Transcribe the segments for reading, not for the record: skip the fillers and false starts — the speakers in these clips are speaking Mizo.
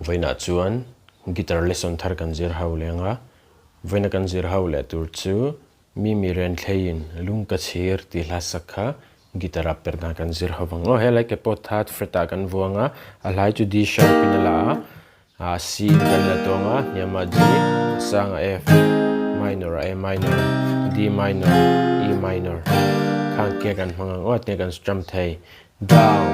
Vawiinah chuan guitar lesson thar kan zir ho leng a, vawiina kan zir ho leh tur chu Mimi Renthleiin lung ka chhir tih hla sak kha guitar ah per dan kan zir ho vang aw. Helai ke pawh third fret ah kan vuang a, a hlai chu D sharp in a la a, ah C in kan la tawng a, hniamah G, a sangah F, minor ah A minor, D minor, E minor khan ke kan hmang ang aw, tinge kan strum thei down,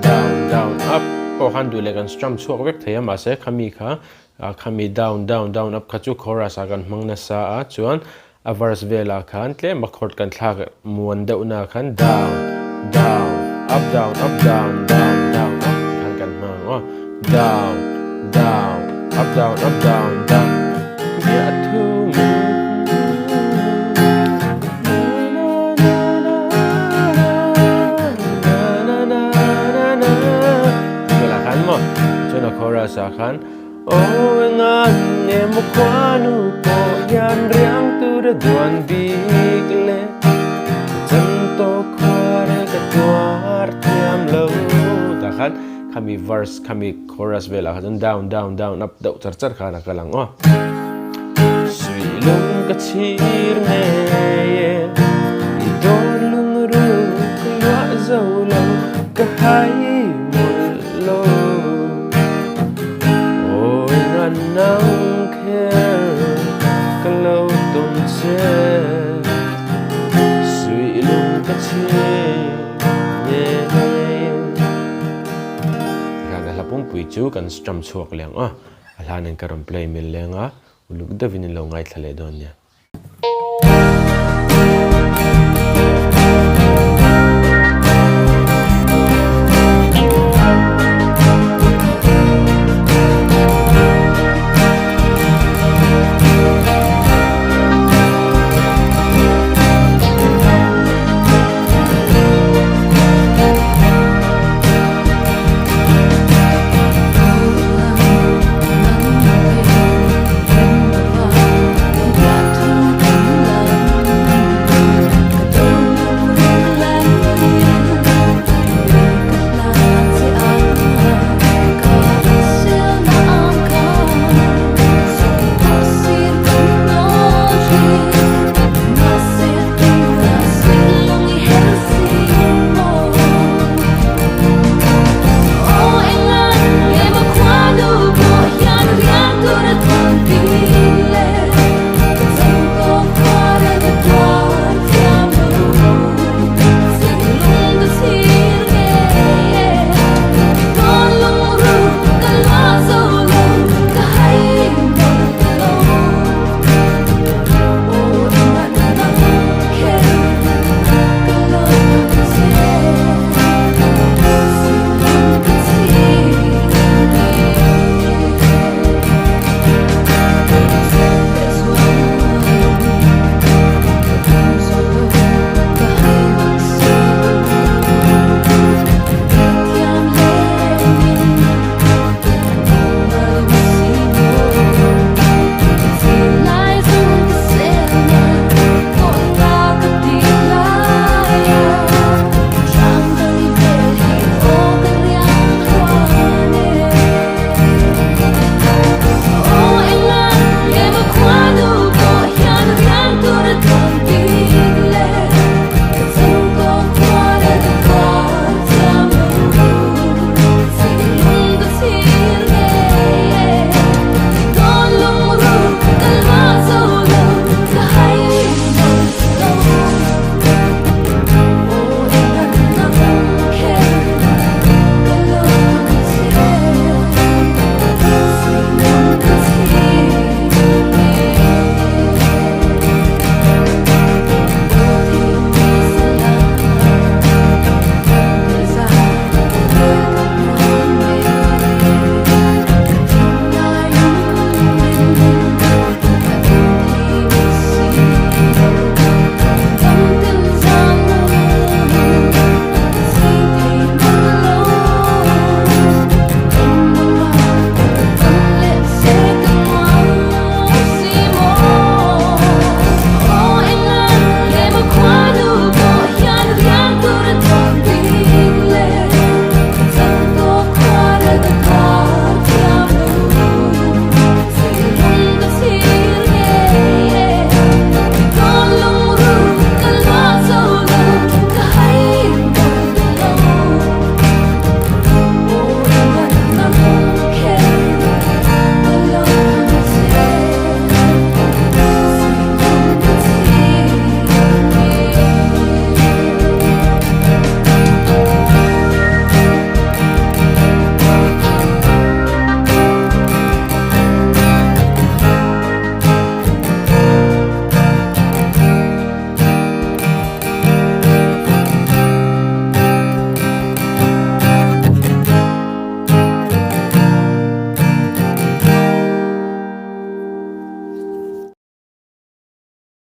down, down, up pawh khan duh leh kan strum chhuak vek thei a mahse khami kha A khami down down down up kha chu chorus ah kan hmang nasa a chuan a verse velah khan tlem a chord kan thlak muan deuh na khan down down up down up down down down up ti khan kan hmang ang aw down down up down up down down biah thu Velah khan maw chuan a chorus ah khan Aw engan nge maw khuanu pawh hian riang tur a duan bik le Chan tawh khuar ka tuar thiam lo tah khan khami verse khami chorus velah kha chuan down down down up deuh char char khan a kal ang aw. Suih lung ka chhir ngei e i dawn lung ruk luah zo lo ka hai mawlh lo Awi ngan nang kher ka lo tum che Suih lung ka chhir ngei e. Tikhan a hla pumpui chu kan strum chhuak leh ang aw. A hla nen ka rawn play mil leng a, uluk deuhin in lo ngaithla leh dawn nia.